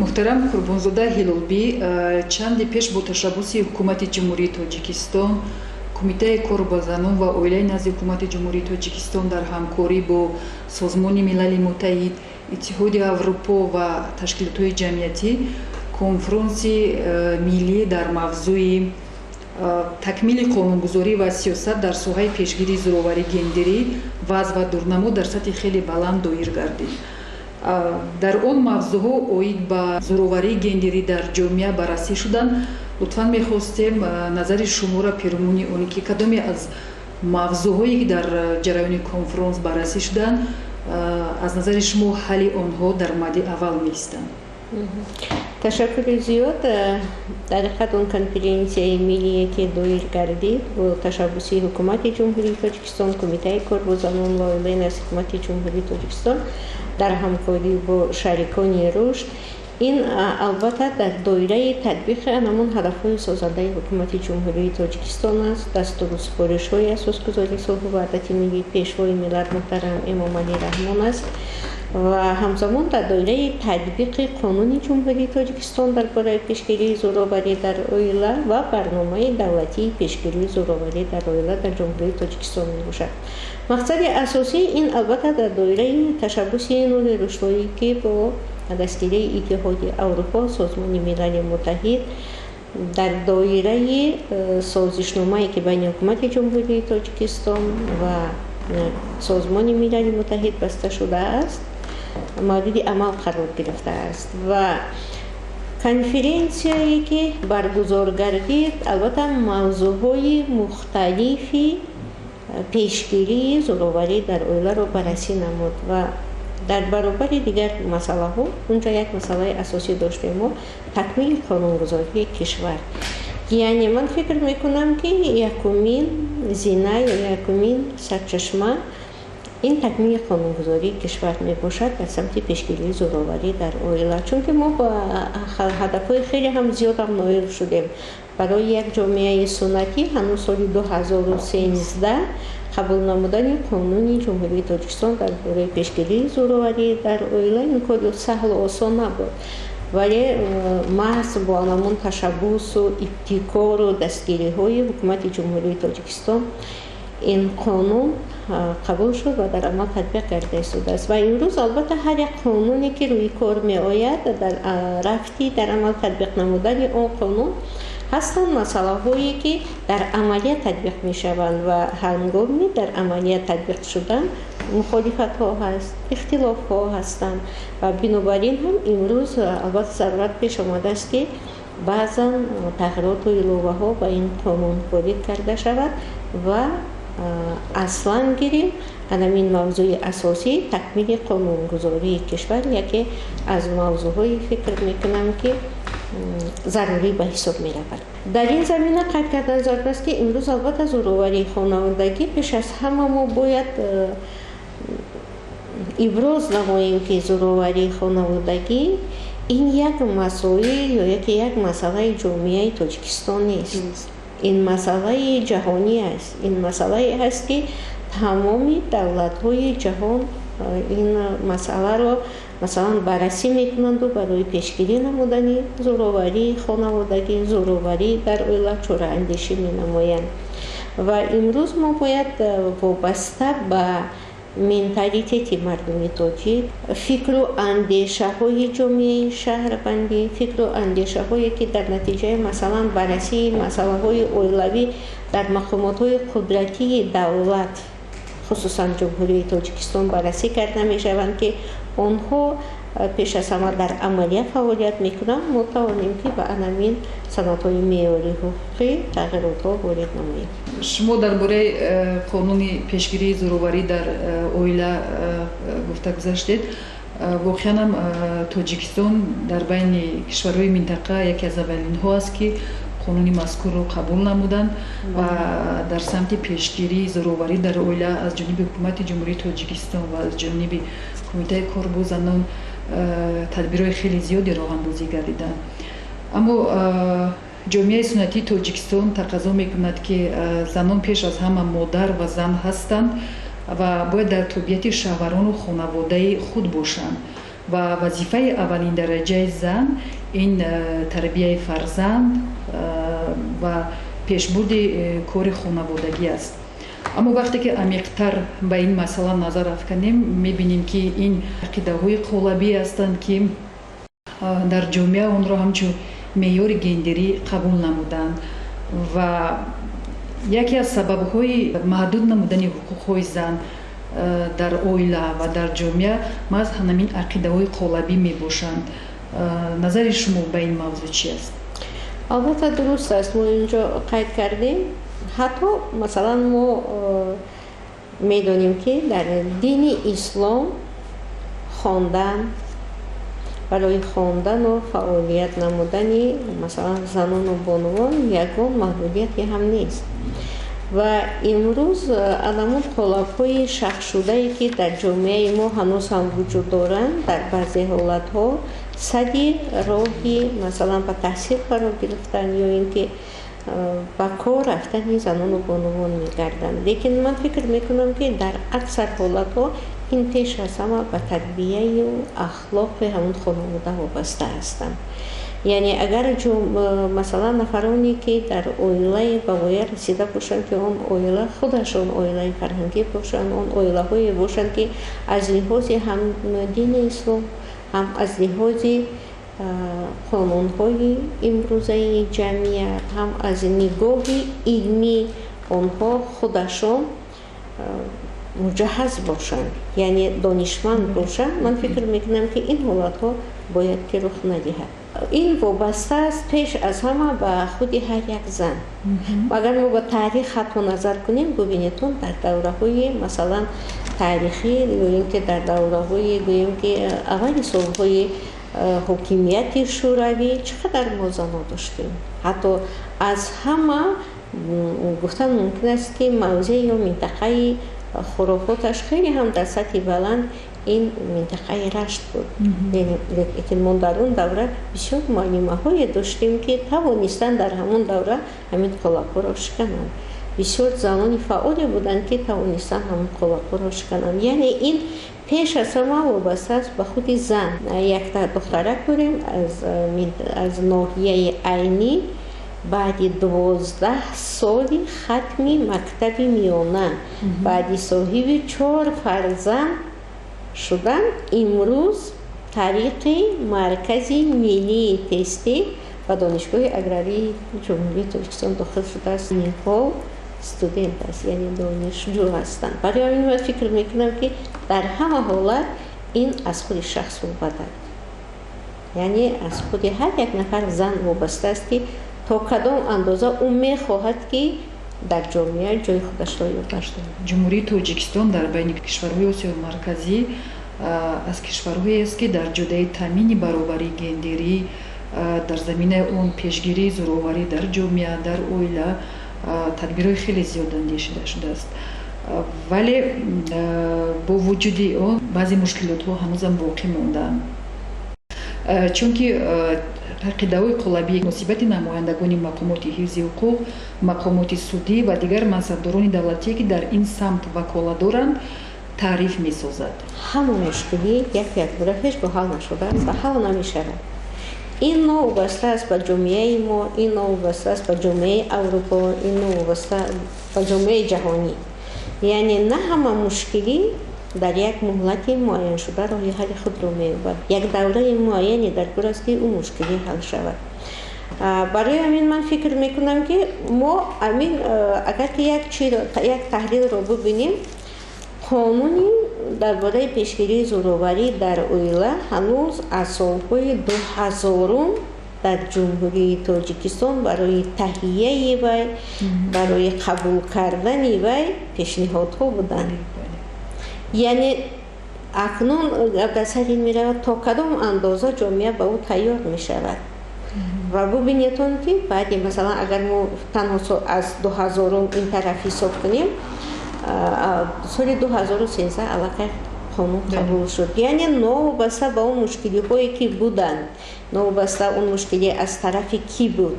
Муҳтарам Қурбонзода Ҳилолбӣ, чанде пеш бо ташаббуси Ҳукумати Ҷумҳурии Тоҷикистон, Кумитаи кор бо занон ва оилаи назди Ҳукумати Ҷумҳурии Тоҷикистон дар ҳамкорӣ бо Созмони Милали Муттаҳид, Иттиҳоди Аврупо ва ташкилотҳои ҷамъиятӣ конфронси миллӣ дар мавзӯи такмили қонунгузорӣ ва сиёсат дар соҳаи пешгирии зӯроварии гендерӣ, вазъ ва дурнамо дар сатҳи хеле баланд доир гардид. Дар он мавзӯъҳо оид ба зӯроварии гендерӣ дар ҷомеа баррасӣ шуданд. Лутфан, мехостем назари шуморо перомуни он ки кадоме аз мавзӯъҳое ки дар ҷараёни конфронс баррасӣ шуданд, аз назари шумо ҳалли онҳо дар мадди аввал меистанд. Ташаккури зиёд. Дар ҳақиқат, он конференсияи миллие, ки доир гардид бо ташаббуси Ҳукумати Ҷумҳурии Тоҷикистон, Кумитаи кор бо занон ва оилаи назди Ҳукумати Ҷумҳурии Тоҷикистон дар ҳамкорӣ бо шарикони рушд, ин албатта дар доираи татбиқи ҳамон ҳадафҳои созандаи Ҳукумати Ҷумҳурии Тоҷикистон аст, дастуру супоришҳои Асосгузори сулҳу ваҳдати миллӣ, Пешвои миллат муҳтарам Эмомалӣ Раҳмон аст ва ҳамзамон дар доираи татбиқи Қонуни Ҷумҳурии Тоҷикистон дар бораи пешгирии зӯроварӣ дар оила ва Барномаи давлатии пешгирии зӯроварӣ дар оила дар Ҷумҳурии Тоҷикистон мебошад. Мақсади асосии ин албатта дар доираи ташаббуси нури рушдҳое, ки бо дастгирии Иттиҳоди Аврупо, Созмони Милали Муттаҳид дар доираи созишномае, ки байни Ҳукумати Ҷумҳурии Тоҷикистон ва Созмони Милали Муттаҳид баста шудааст, мавриди амал қарор гирифтааст. Ва конференсияе, ки баргузор гардид, албатта мавзӯъҳои мухталифи пешгирии зӯроварӣ дар оиларо баррасӣ намуд ва дар баробари дигар масъалаҳо унҷо як масъалаи асосӣ доштем мо: такмили қонунгузории кишвар. Яъне ман фикр мекунам, ки якумин зина ё якумин сарчашма ин такмили қонунгузории кишвар мебошад дар самти пешгирии зӯроварӣ дар оила, чунки мо ба ҳадафҳои хеле ҳам зиёдам ноил шудем. Барои як ҷомеаи суннатӣ ҳанӯз соли 2013 қабул намудани Қонуни Ҷумҳурии Тоҷикистон дар бораи пешгирии зӯроварӣ дар оила ин кори саҳлу осон набуд, вале маҳз бо ҳамон ташаббусу ибтикору дастгириҳои Ҳукумати Ҷумҳурии Тоҷикистон ин қонун қабул шуд ва дар амал татбиқ карда истодааст. Ва имрӯз албатта ҳар як қонуне, ки рӯи кор меояд, дар рафти дар амал татбиқ намудани он қонун ҳастанд масъалаҳое, ки дар амалият татбиқ мешаванд ва ҳангоми дар амалият татбиқ шудан мухолифатҳо ҳаст, ихтилофҳо ҳастанд. Ва бинобар ин ҳам имрӯз албатта зарурат пеш омадааст, ки баъзан тағйироту иловаҳо ба ин қонун ворид карда шавад. Ва аслан гирем, ҳамин мавзӯи асосӣ, такмили қонунгузории кишвар, яке аз мавзӯъҳои, фикр мекунам, ки зарурӣ ба ҳисоб меравад. Дар ин замина қайд кардан зарур аст, ки имрӯз албатта зӯроварии хонаводагӣ, пеш аз ҳама мо бояд иброз намоем, ки зӯроварии хонаводагӣ ин як масоил ё яке як масъалаи ҷомеаи Тоҷикистон нест, ин масъалаи ҷаҳонӣ аст. Ин масъалае ҳаст, ки тамоми давлатҳои ҷаҳон ин масъаларо, масалан, баррасӣ мекунанду барои пешгирӣ намудани зӯроварии хонаводагӣ, зӯроварӣ дар оила чораандешӣ менамоянд. Ва имрӯз мо бояд вобаста ба менталитети мардуми тоҷик, фикру андешаҳои ҷомеаи шаҳрвандӣ, фикру андешаҳое, ки дар натиҷаи, масалан, баррасии масъалаҳои оилавӣ дар мақомотҳои қудратии давлат, хусусан Ҷумҳурии Тоҷикистон, баррасӣ карда мешаванд, ки онҳо пеш аз ҳама дар амалия фаъолият мекунанд, мо тавонем, ки ба анамин санадҳои меъёрии ҳуқуқӣ тағйиротҳо ворид намоем. Шумо дар бораи қонуни пешгирии зӯроварӣ дар оила гуфта гузаштед. Воқеанам, Тоҷикистон дар байни кишварҳои минтақа яке аз аввалинҳо аст, ки қонуни мазкурро қабул намуданд ва дар самти пешгирии зӯроварӣ дар оила аз ҷониби Ҳукумати Ҷумҳурии Тоҷикистон ва аз ҷониби Кумитаи кор бо занон тадбирҳои хеле зиёде роҳандозӣ гардиданд. Аммо ҷомеаи суннатии Тоҷикистон тақозо мекунад, ки занон пеш аз ҳама модар ва зан ҳастанд ва бояд дар тобеияти шавҳарону хонаводаи худ бошанд. Ва вазифаи аввалиндараҷаи зан ин тарбияи фарзанд ва пешбурди кори хонаводагӣ аст. Аммо вақте ки амиқтар ба ин масъала назар афканем, мебинем, ки ин ақидаҳои қолабӣ ҳастанд, ки дар ҷомеа онро ҳамчун меъёри гендерӣ қабул намуданд. Ва яке аз сабабҳои маҳдуд намудани ҳуқуқҳои зан дар оила ва дар ҷомеа маҳз ҳамин ақидаҳои қолабӣ мебошанд. Назари шумо ба ин мавзӯъ чи аст? Албатта, дуруст аст, мо инҷо қайд кардем. Ҳатто, масалан, мо медонем, ки дар дини ислом хондан, барои хондану фаъолият намудани, масалан, занону бонувон ягон маҳдудияте ҳам нест. Ва имрӯз анамун қолабҳои шахшудае, ки дар ҷомеаи мо ҳанӯз ҳам вуҷуд доранд, дар баъзе ҳолатҳо сади роҳи, масалан, ба таҳсил фаро гирифтан ё ин ки ба кор рафтани занону бонувон мегарданд. Лекин ман фикр мекунам, ки дар аксар ҳолатҳо ин пеш аз ҳама ба тарбияю ахлоқи ҳамун хонавода вобаста ҳастанд. Яъне агар, масалан, нафароне, ки дар оилае ба воя расида бошанд, ки он оила худашон оилаи фарҳангӣ бошанд, он оилаҳое бошанд, ки аз лиҳози ҳам дини ислом, ҳам аз лиҳози қонунҳои имрӯзаи ҷамъият, ҳам аз нигоҳи илмӣ онҳо худашон муҷаҳҳаз бошанд, яъне донишманд бошанд, ман фикр мекунам, ки ин ҳолатҳо бояд ки рух надиҳад. Ин вобаста аст пеш аз ҳама ба худи ҳар як зан. Агар мо ба таърих ҳатто назар кунем, бубинедтон, дар давраҳои, масалан, таърихӣ ё ин ки дар давраҳои, гӯем ки, аввали солҳои ҳокимияти шӯравӣ чӣ қадар мо занон доштем. Ҳатто аз ҳама гуфтан мумкин аст, ки мавзеъ ё минтақаи хурофоташ хеле ҳам дар сатҳи баланд ин минтақаи Рашт буд. Лекин мо дар он давра бисёр муаллимаҳое доштем, ки тавонистанд дар ҳамон давра ҳамин қолабҳоро шикананд. Бисёр занони фаъоле буданд, ки тавонистанд ҳамон қолабҳоро шикананд. Яъне ин пеш аз ҳама вобаста аст ба худи зан. Якта духтарак дорем аз ноҳияи Айнӣ, баъди 12 соли хатми мактаби миёна, баъди соҳиби чор фарзанд шудан, имрӯз тариқи Маркази миллии тестӣ ба Донишгоҳи аграрии Ҷумҳурии Тоҷикистон дохил шудааст. Ниҳол студент аст, яъне донишҷӯ ҳастанд. Барои ҳамин ман фикр мекунам, ки дар ҳама ҳолат ин аз худи шахс вобаста, яъне аз худи ҳар як нафар зан вобаста аст, ки то кадом андоза ӯ мехоҳад, ки дар ҷомеа ҷои худашро ёбад. Ҷумҳурии Тоҷикистон дар байни кишварҳои Осиёи Марказӣ аз кишварҳоест, ки дар ҷодаи таъмини баробарии гендерӣ, дар заминаи он пешгирии зӯроварӣ дар ҷомеа, дар оила тадбирҳои хеле зиёд андешида шудааст. Вале бо вуҷуди он баъзе мушкилотҳо ҳанӯзам боқӣ мондаанд, чунки ақидаҳои қолабии муносибати намояндагони мақомоти ҳифзи ҳуқуқ, мақомоти судӣ ва дигар мансабдорони давлатие, ки дар ин самт вакола доранд, таъриф месозад. Ҳама мушкилӣ як якбора ҳеҷ гоҳ ҳал нашудааст ва ҳал намешавад. Ин новобаста аст ба ҷомеаи мо, ин новобаста аст ба ҷомеаи Аврупо, ин новобаста ба ҷомеаи ҷаҳонӣ. Яъне на ҳама мушкилӣ дар як муҳлати муайяншуда роҳи ҳалли худро меёбад. Як давраи муайяне дар кор аст, ки ӯ мушкилӣ ҳал шавад. Барои ҳамин ман фикр мекунам, ки мо амин, агар ки як чиро, як таҳлилро бубинем, қонуни дар бораи пешгирии зӯроварӣ дар оила ҳанӯз аз солҳои 2000-ум дар Ҷумҳурии Тоҷикистон барои таҳияи вай, барои қабул кардани вай пешниҳодҳо буданд. Яъне акнун дар сари ин меравад, то кадом андоза ҷомеа ба ӯ тайёр мешавад. Ва бубинедон, ки баъди, масалан, агар мо танҳо аз 2000-ум ин тараф ҳисоб кунем, соли 2013 аллакай қонун қабул шуд. Яъне новобаста ба он мушкилиҳое, ки буданд, новобаста он мушкилӣ аз тарафи кӣ буд,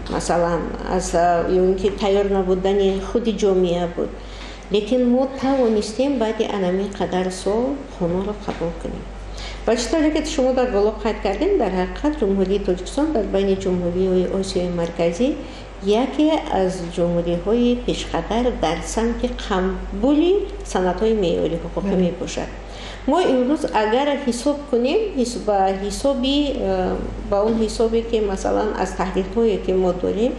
масалан, аз ё ин ки тайёр набудани худи ҷомеа буд, лекин мо тавонистем баъди анамин қадар сол қонунро қабул кунем. Ва чӣ тавре ки шумо дар боло қайд кардем, дар ҳақиқат Ҷумҳурии Тоҷикистон дар байни ҷумҳуриҳои Осиёи Марказӣ яке аз ҷумҳуриҳои пешқадар дар самти қабули санадҳои меъёрии ҳуқуқӣ мебошад. Мо имрӯз агар ҳисоб кунем, ба ҳисоби ба он ҳисобе ки, масалан, аз таҳлилҳое ки мо дорем,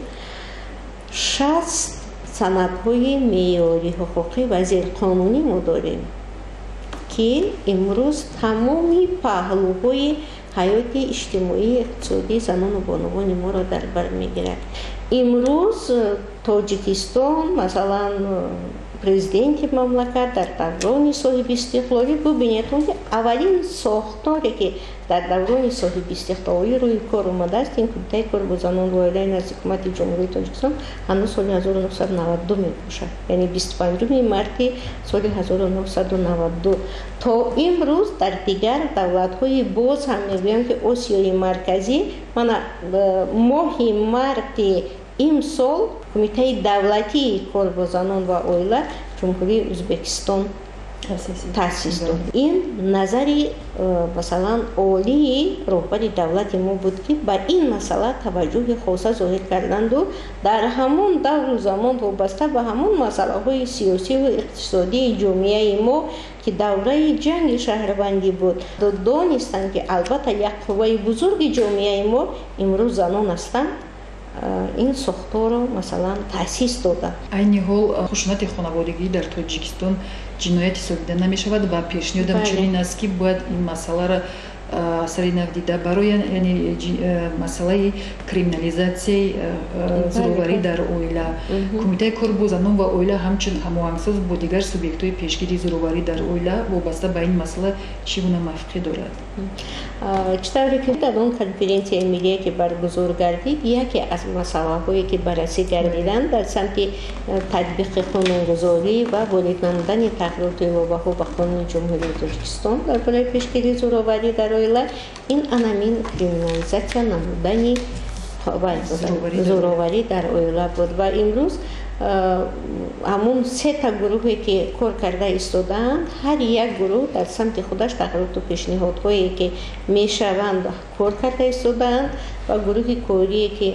60 санадҳои меъёрии ҳуқуқӣ ва зерқонунӣ мо дорем, ки имрӯз тамоми паҳлӯҳои ҳаёти иҷтимоии иқтисодии занону бонувони моро дар бар мегирад. Имрӯз Тоҷикистон, масалан, президенти мамлакат дар даврони соҳибистиқлолӣ, бубинед, ки аввалин сохторе ки дар даврони соҳибистиқлолӣ рӯи кор омадааст, ин Кумитаи кор бо занон ва оилаи назди Ҳукумати Ҷумҳурии Тоҷикистон ҳанӯз соли 1992 мебошад, яъне 25 марти соли 1992. То имрӯз дар дигар давлатҳои, боз ҳам мегӯям, ки Осиёи Марказӣ, мана, моҳи марти имсол Кумитаи давлатии кор бо занон ва оила Ҷумҳурии Ӯзбекистон таъсис дод. Ин назари, масалан, олии роҳбари давлати мо буд, ки ба ин масъала таваҷҷӯҳи хоса зоҳир карданду дар ҳамон давру замон вобаста ба ҳамон масъалаҳои сиёсиву иқтисодии ҷомеаи мо, ки давраи ҷанги шаҳрвандӣ буд, донистанд, ки албатта як қувваи бузурги ҷомеаи мо имрӯз занон ҳастанд, ин сохторро, масалан, таъсис дода. Айни ҳол хушунати хонаводагӣ дар Тоҷикистон ҷиноят ҳисобида намешавад ва пешниҳодам чунин аст, ки бояд ин масъаларо сари нав дида барои, яъне масъалаи криминализатсияи зӯроварӣ дар оила. Кумитаи кор бо занон ва оила ҳамчун ҳамоҳангсоз бо дигар субъектҳои пешгирии зӯроварӣ дар оила вобаста ба ин масъала чӣ гуна мавқеъ дорад? Чӣ тавре ки дар он конференсияи миллие ки баргузор гардид, яке аз масъалаҳое ки баррасӣ гардиданд дар самти татбиқи қонунгузорӣ ва ворид намудани тағйироту иловаҳо ба Қонуни Ҷумҳурии Тоҷикистон дар бораи пешгирии зӯроварӣ дар оила, ин анамин криминализатсия намудани зӯроварӣ дар оила буд. Ва имрӯз ҳамон сета гурӯҳе ки кор карда истодаанд, ҳар як гурӯҳ дар самти худаш тағйироту пешниҳодҳое ки мешаванд, кор карда истодаанд. Ва гурӯҳи корие ки,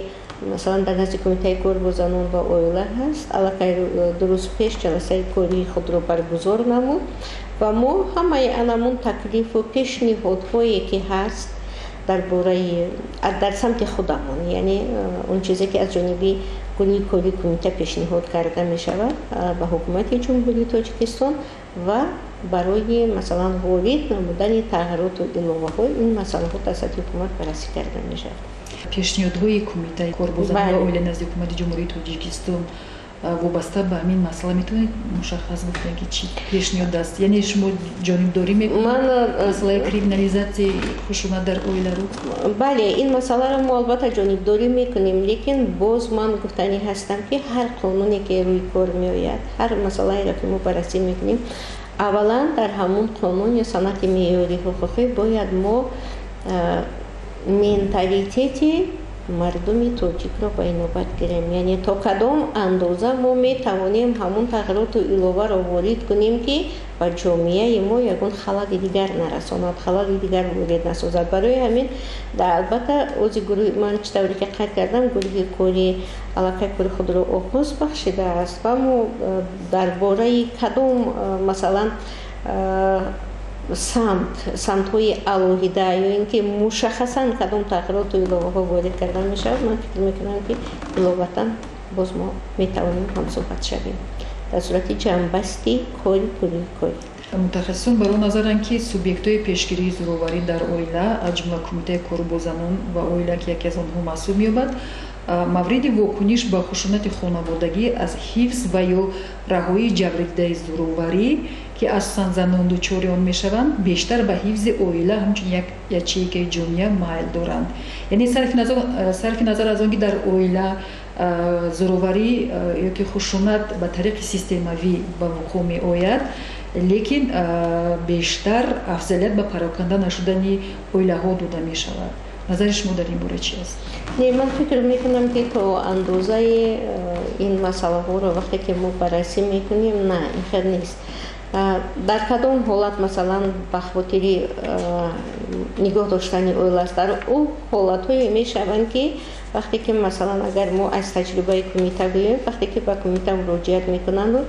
масалан, дар назди Кумитаи кор бо занон ва оила ҳаст, аллакай 2 рӯз пеш ҷаласаи кории худро баргузор намуд ва мо ҳамаи анамун таклифу пешниҳодҳое ки ҳаст дар бораи дар самти худамон, яъне он чизе ки аз ҷониби гурӯҳи кории кумита пешниҳод карда мешавад ба Ҳукумати Ҷумҳурии Тоҷикистон ва барои, масалан, ворид намудани тағйироту иловаҳо, ин масъалаҳо дар сатҳи ҳукумат баррасӣ карда мешавад. Пешниҳодҳои Кумитаи кор бо занон ва оила назди Ҳукумати Ҷумҳурии Тоҷикистон вобаста ба ҳамин масъала метавонед мушаххас гуфтем, ки чӣ пешниҳод аст? Яъне шумо ҷонибдорӣ мекунед масъалаи криминализатсияи хушунат дар оиларо? Бале, ин масъаларо мо албатта ҷонибдорӣ мекунем, лекин боз ман гуфтанӣ ҳастам, ки ҳар қонуне ки рӯи кор меояд, ҳар масъалаеро ки мо баррасӣ мекунем, аввалан дар ҳамон қонун ё санади меъёрии ҳуқуқӣ бояд мо менталитети мардуми тоҷикро ба инобат гирем, яъне то кадом андоза мо метавонем ҳамон тағйироту иловаро ворид кунем, ки ба ҷомеаи мо ягон халали дигар нарасонад, халали дигар ворид насозад. Барои ҳамин, албатта, ози гурӯҳи ман, чӣ тавре ки қайд кардам, гурӯҳи кори аллакай кори худро оғоз бахшидааст ва мо дар бораи кадом, масалан, самтҳои алоҳида ё ин ки мушаххасан кадом тағйироту иловаҳо ворид карда мешавад, ман фикр мекунам, ки иловатан боз мо метавонем ҳамсӯҳбат шавем дар сурати ҷамъбасти кори гурӯҳи корӣ. Мутахассисон бар он назаранд, ки субъектҳои пешгирии зӯроварӣ дар оила, аз ҷумла Кумитаи кор бо занон ва оила, ки яке аз онҳо маҳсуб меёбад, мавриди вокуниш ба хушунати хонаводагӣ аз ҳифз ва ё раҳоии ҷабрдидаи зӯроварӣ, ки асосан занон дучори он мешаванд, бештар ба ҳифзи оила ҳамчун як ячейкаи ҷомеа майл доранд. Яъне сарфи назар аз он ки дар оила зӯроварӣ ёки хушунат ба тариқи системавӣ ба вуқӯъ меояд, лекин бештар афзалият ба пароканда нашудани оилаҳо дода мешавад. Назари шумо дар ин бора чи аст? Не, ман фикр мекунам, ки то андозаи ин масъалаҳоро вақте ки мо баррасӣ мекунем, на, ин хел нест. Дар кадом ҳолат, масалан, ба хотири нигоҳ доштани оила аст. Дар ӯ ҳолатҳое мешаванд, ки вақте ки, масалан, агар мо аз таҷрибаи кумита гӯем, вақте ки ба кумита муроҷиат мекунанду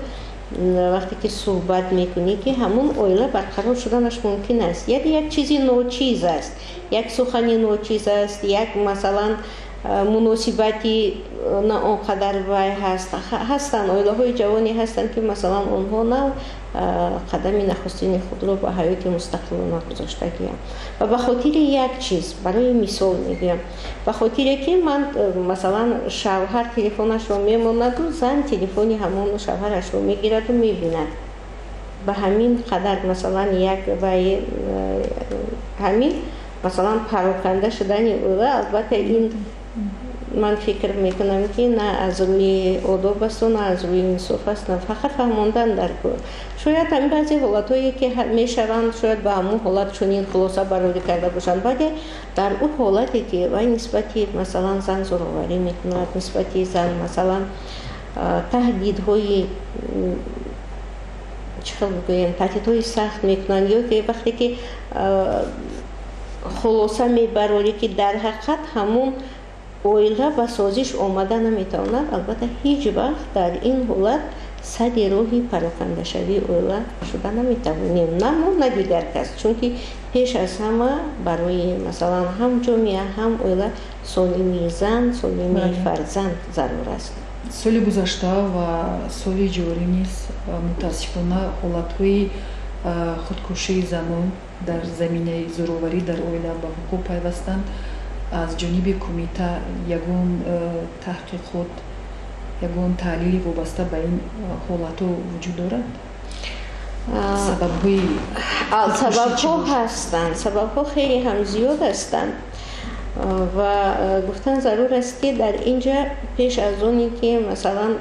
вақте ки суҳбат мекунӣ, ки ҳамун оила барқарор шуданаш мумкин аст, яъне як чизи ночиз аст, як сухани ночиз аст, як, масалан, муносибати на он қадар вай ҳаст. Ҳастанд оилаҳои ҷавоне ҳастанд, ки, масалан, онҳо нав қадами нахустини худро ба ҳаёти мустақилона гузоштагиям ва ба хотири як чиз, барои мисол мегӯям, ба хотире ки ман, масалан, шавҳар телефонашро мемонаду зан телефони ҳамон шавҳарашро мегираду мебинад, ба ҳамин қадар, масалан, як вай ҳамин, масалан, пароканда шудани оила. Албатта, ин ман фикр мекунам, ки на аз рӯи одоб асту на аз рӯи инсоф аст, на фақат фаҳмондан дар кор. Шояд ҳамин баъзе ҳолатҳое ки мешаванд, шояд ба ҳамун ҳолат чунин хулоса барорӣ карда бошанд, вале дар ӯ ҳолате ки вай нисбати, масалан, зан зӯроварӣ мекунад, нисбати зан, масалан, таҳдидҳои, чӣ хел бигӯем, таҳдидҳои сахт мекунанд, ё ки вақте ки хулоса мебарорӣ, ки дар ҳақиқат ҳамун оила ба созиш омада наметавонад, албатта, ҳеҷ вақт дар ин ҳолат сади роҳи парокандашавии оила шуда наметавонем, на мо, на дигар кас, чунки пеш аз ҳама барои, масалан, ҳам ҷомеа, ҳам оила солимии зан, солимии фарзанд зарур аст. Соли гузашта ва соли ҷорӣ низ, мутаассифона, ҳолатҳои худкушии занон дар заминаи зӯроварӣ дар оила ба вуқӯъ пайвастанд. Аз ҷониби кумита ягон таҳқиқот, ягон таҳлили вобаста ба ин ҳолатҳо вуҷуд дорад? Сабабҳои Сабабҳо ҳастанд, сабабҳо хеле ҳам зиёд ҳастанд ва гуфтан зарур аст, ки дар ин ҷа пеш аз оне ки, масалан,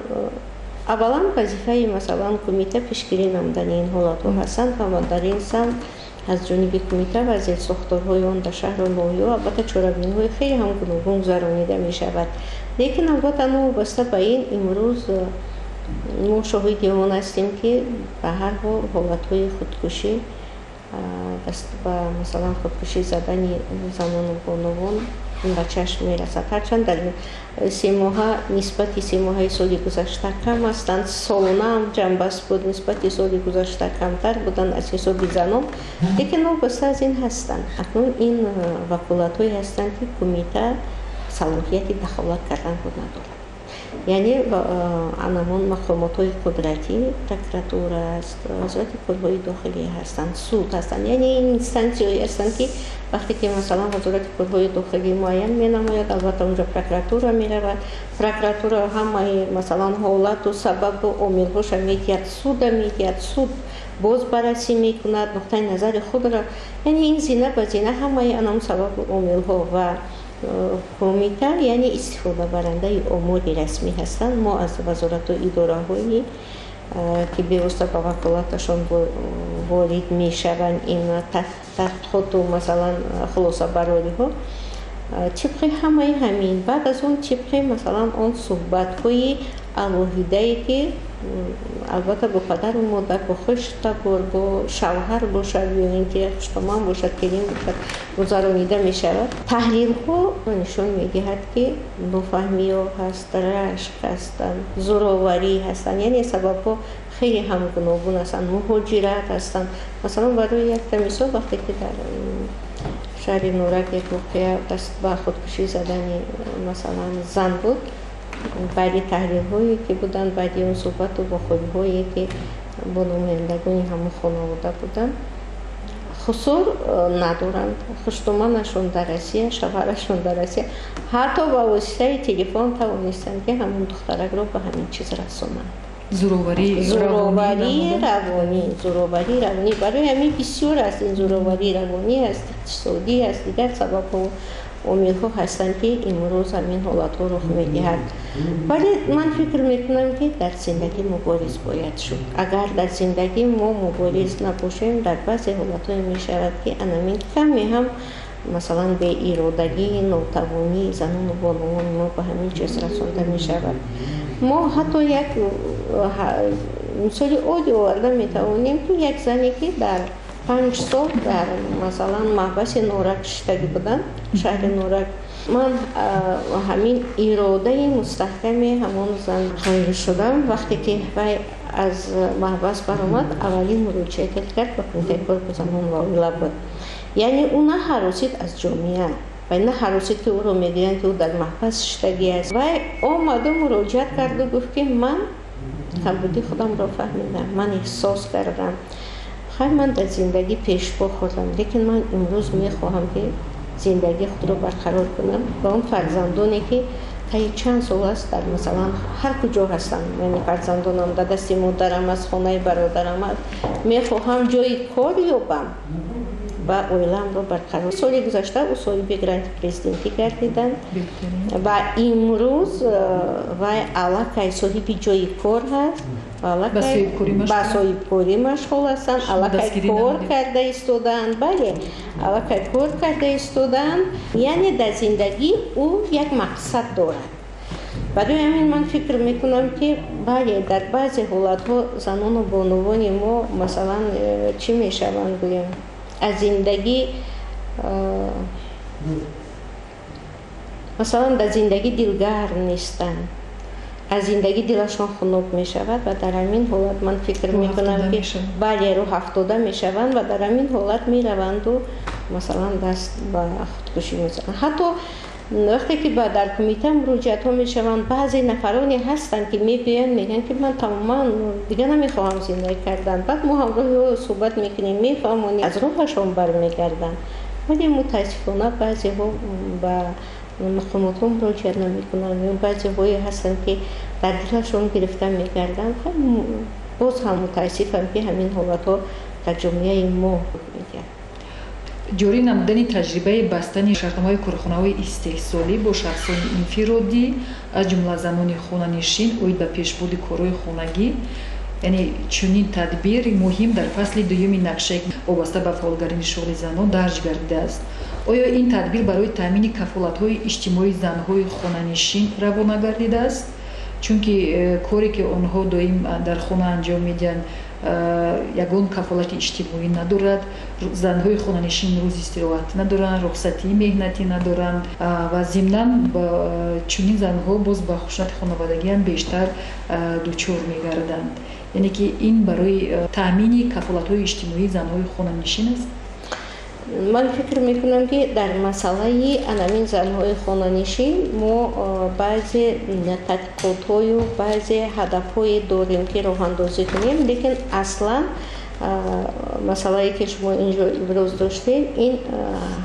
аввалан вазифаи, масалан, кумита пешгирӣ намудани ин ҳолатҳо ҳастанд ва дар ин самт аз ҷониби кумита ва зерсохторҳои он дар шаҳру ноҳияҳо, албатта, чорабиниҳои хеле ҳам гуногун гузаронида мешавад. Лекин, албатта, новобаста ба ин, имрӯз мо шоҳиди он ҳастем, ки ба ҳар ҳол ҳолатҳои худкушӣ, ба, масалан, худкушӣ задани занону бонувон ба чашм мерасад. Ҳарчанд дар 3 моҳа нисбати 3 моҳаи соли гузашта кам ҳастанд, солонаам ҷамъбаст буд, нисбати соли гузашта камтар буданд аз ҳисоби занон, лекин новобаста аз ин ҳастанд. Акнун ин ваколатҳое ҳастанд, ки кумита салоҳияти дахолат карданро надорад, яъне анамон мақомотҳои қудратӣ, прокуратура аст, Вазорати корҳои дохилӣ ҳастанд, суд ҳастанд, яъне ин инстансияҳое ҳастанд, ки вақте ки, масалан, Вазорати корҳои дохилӣ муайян менамояд, албатта, онҷо прокуратура меравад, прокуратура ҳамаи, масалан, ҳолату сабабу омилҳоша медиҳад, суда медиҳад, суд боз баррасӣ мекунад нуқтаи назари худро, яъне ин зина ба зина ҳамаи анам сабабу омилҳо. Ва кумита, яъне, истифодабарандаи омори расмӣ ҳастанд. Мо аз вазорату идораҳое ки бевосита ба ваколаташон ворид мешаванд, ин таҳқиқоту, масалан, хулосабарориҳо тибқи ҳамаи ҳамин, баъд аз он тибқи, масалан, он суҳбатҳои алоҳидае ки, албатта, бо падару модар, бо хештабор, бо шавҳар бошад ё ин ки хуштоман бошад, келин бошад, гузаронида мешавад. Таҳлилҳо нишон медиҳад, ки нофаҳмиҳо ҳаст, рашк ҳастанд, зӯроварӣ ҳастанд, яъне сабабҳо хеле ҳам гуногун ҳастанд, муҳоҷират ҳастанд. Масалан, барои якта мисол, вақте ки дар шаҳри Норак як воқеа даст ба худкушӣ задани, масалан, зан буд, баъди таҳлилҳое ки буданд, баъди он суҳбату вохӯриҳое ки бо намояндагони ҳамон хонавода буданд, хусур надоранд, хуштуманашон дар Россия, шавҳарашон дар Россия, ҳатто ба воситаи телефон тавонистанд, ки ҳамон духтаракро ба ҳамин чиз расонанд. Зӯроварӣ. Зӯроварии равонӣ, зӯроварии равонӣ. Барои ҳамин бисёр аст, ин зӯроварии равонӣ аст, иқтисодӣ аст, дигар сабабҳо, омилҳо ҳастанд, ки имрӯз ҳамин ҳолатҳо рух медиҳад. Вале ман фикр мекунам, ки дар зиндагӣ мубориз бояд шуд. Агар дар зиндагӣ мо мубориз набошем, дар баъзе ҳолатҳое мешавад, ки анамин каме ҳам, масалан, беиродагии, нотавонии занону бонувони мо ба ҳамин чиз расонда мешавад. Мо ҳатто як мисоли оддӣ оварда метавонем, ки як зане ки дар 5 сол дар, масалан, маҳбаси Норак шиштагӣ буданд, шаҳри Норак. Ман ҳамин иродаи мустаҳками ҳамон зан қоил шудам. Вақте ки вай аз маҳбас баромад, аввалин муроҷиате кард, ба Кумитаи кор бо занон ва оила буд. Яъне ӯ наҳаросид аз ҷомеа вай, наҳаросид, ки ӯро мегӯянд, ки ӯ дар маҳбас шиштагӣ аст. Вай омаду муроҷиат карду гуфт, ки ман камбудии худамро фаҳмидам, ман эҳсос кардам, хай, ман дар зиндагӣ пешпо хӯрдам, лекин ман имрӯз мехоҳам, ки зиндагии худро барқарор кунам ва он фарзандоне, ки таи чанд сол аст дар, масалан, ҳар куҷо ҳастанд, яъне фарзандонам дар дасти модарам аст, хонаи бародарам аст, мехоҳам ҷои кор ёбам ва оилаамро барқарор. Соли гузашта ӯ соҳиби гранти президентӣ гардиданд ва имрӯз вай аллакай соҳиби ҷои кор ҳаст, ба соҳибкорӣ машғул ҳастанд, аллакай кор карда истодаанд. Бале, аллакай кор карда истодаанд. Яъне дар зиндагӣ ӯ як мақсад дорад. Барои ҳамин ман фикр мекунам, ки бале, дар баъзе ҳолатҳо занону бонувони мо, масалан, чӣ мешаванд, гӯем, аз зиндагӣ, масалан, дар зиндагӣ дилгарм нестанд, аз зиндагӣ дилашон хунук мешавад ва дар ҳамин ҳолат ман фикр мекунам, ки бале, рӯҳафтода мешаванд ва дар ҳамин ҳолат мераванду, масалан, даст ба худкушӣ мезананд. Ҳатто вақте ки ба дар кумита муроҷиатҳо мешаванд, баъзе нафароне ҳастанд, ки мебиёянд, мегӯянд, ки ман тамоман дигар намехоҳам зиндагӣ кардан. Баъд мо ҳамроҳи ӯ суҳбат мекунем, мефаҳмонем, аз роҳашон бармегарданд. Вале мутаассифона баъзеҳо ба мақомотҳо муроҷиат намекунанд ё баъзеҳое ҳастанд, ки дар дилашон гирифта мегарданд. Боз ҳам мутаассифам, ки ҳамин ҳолатҳо дар ҷомеаи мо медиҳад. Ҷорӣ намудани таҷрибаи бастани шартномаҳои корхонаҳои истеҳсолӣ бо шахсони инфиродӣ, аз ҷумла занони хонанишин, оид ба пешбурди корҳои хонагӣ, яъне чунин тадбир муҳим дар фасли дуюми нақшаи вобаста ба фаъолгарии шуғли занон дарҷ гардидааст. Оё ин тадбир барои таъмини кафолатҳои иҷтимоии занҳои хонанишин равона гардидааст? Чунки коре ки онҳо доим дар хона анҷом медиҳанд, ягон кафолати иҷтимоӣ надорад. Занҳои хонанишин рӯзи истироҳат надоранд, рухсатии меҳнатӣ надоранд ва зимнан чунин занҳо боз ба хушунати хонаводагиам бештар дучор мегарданд. Яъне ки ин барои таъмини кафолатҳои иҷтимоии занҳои хонанишин аст? Ман фикр мекунам, ки дар масъалаи анамин занҳои хонанишин мо баъзе тадқиқотҳою баъзе ҳадафҳое дорем, ки роҳандозӣ кунем. Лекин аслан масъалае, ки шумо инҷо иброз доштед, ин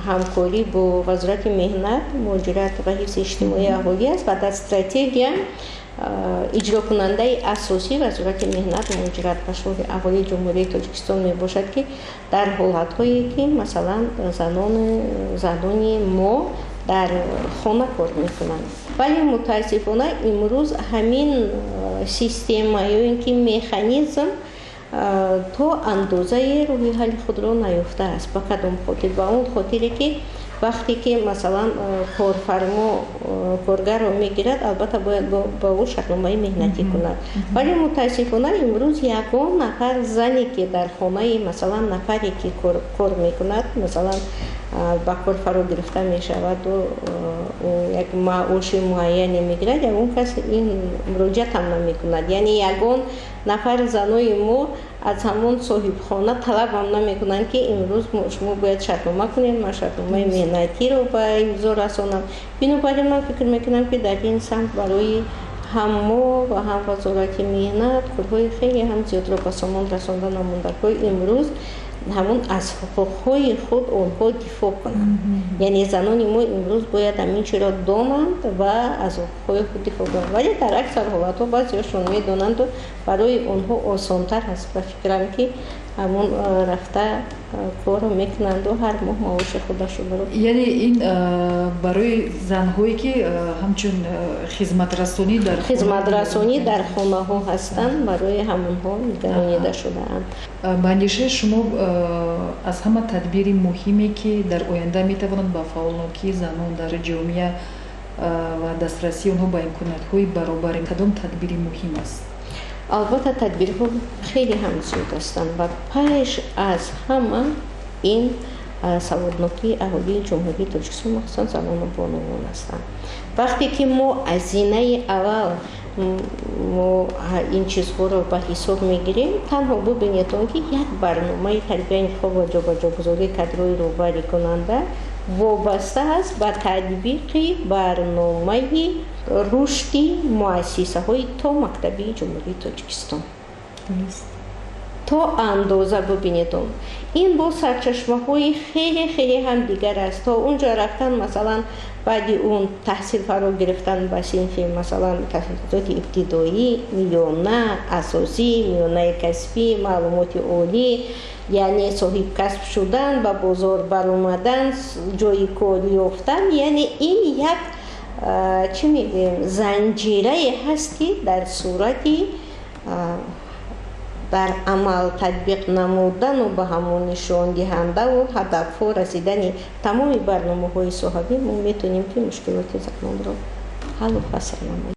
ҳамкорӣ бо Вазорати меҳнат, муҳоҷират ва ҳифзи иҷтимоии аҳолӣ аст ва дар стратегия иҷрокунандаи асосӣ Вазорати меҳнат, муҳоҷират ва шуғли аҳолии Ҷумҳурии Тоҷикистон мебошад, ки дар ҳолатҳое, ки, масалан, занони мо дар хона кор мекунанд, вале мутаассифона имрӯз ҳамин система ё ин ки механизм то андозаи роҳи ҳалли худро наёфтааст. Ба кадом хотир? Ба он хотире, ки вақте ки, масалан, корфармо коргарро мегирад, албатта бояд ба ӯ шартномаи меҳнатӣ кунад. Вале мутаассифона имрӯз ягон нафар зане, ки дар хонаи, масалан, нафаре, ки кор мекунад, масалан, ба кор фаро гирифта мешаваду як маоши муайяне мегирад, ягон кас ин муроҷиат ҳам намекунад. Яъне ягон нафар занои мо аз ҳамон соҳибхона талабам намекунанд, ки имрӯз шумо бояд шартнома кунед, ман шартномаи меҳнатиро ба имзо расонам. Бинобар ин ман фикр мекунам, ки дар ин самт барои ҳам мо ва ҳам Вазорати меҳнат корҳои хеле ҳам зиёдро ба сомон расонда намондаҳои имрӯз ҳамон аз ҳуқуқҳои худ онҳо дифоъ кунанд. Яъне занони мо имрӯз бояд ҳамин чиро донанд ва аз ҳуқуқҳои худ дифоъ кунанд. Вале дар аксар ҳолатҳо баъзеҳошон медонанду барои онҳо осонтар аст, ба фикрам, ки ҳамон рафта корро мекунанду ҳар моҳ маоши худашонро. Яъне ин барои занҳое, ки ҳамчун хизматрасонӣ дар хизматрасонӣ дар хонаҳо ҳастанд, барои ҳамонҳо нигаронида шудаанд. Ба андешаи шумо, аз ҳама тадбири муҳиме, ки дар оянда метавонад ба фаъолнокии занон дар ҷомеа ва дастрасии онҳо ба имкониятҳои баробар, кадом тадбири муҳим аст? Албатта, тадбирҳо хеле ҳам зиёд ҳастанд ва пеш аз ҳама ин саводнокии аҳолии Ҷумҳурии Тоҷикистон, махсусан занону бонувон ҳастанд. Вақте ки мо аз зинаи аввал мо ин чизҳоро ба ҳисоб мегирем, танҳо бубинед он ки як барномаи тарбия, интихоб ва ҷобаҷогузории кадрҳои роҳбарикунанда вобаста аст ба татбиқи барномаи рушди муассисаҳои томактабии Ҷумҳурии Тоҷикистон. То андоза бубинед, он ин бо сарчашмаҳои хеле хеле ҳам дигар аст. То он ҷо рафтан, масалан, баъди он таҳсил фаро гирифтан ба синфи, масалан, таҳсилоти ибтидоӣ, миёна, асосӣ, миёнаи касбӣ, маълумоти олӣ, яъне соҳибкасб шудан, ба бозор баромадан, ҷойи кор ёфтан, яъне ин як, чӣ мегӯем, занҷирае ҳаст, ки дар сурати дар амал татбиқ намудану ба ҳамон нишондиҳандаву ҳадафҳо расидани тамоми барномаҳои соҳавӣ мо метавонем, ки мушкилоти занонро ҳаллу фасл намоем.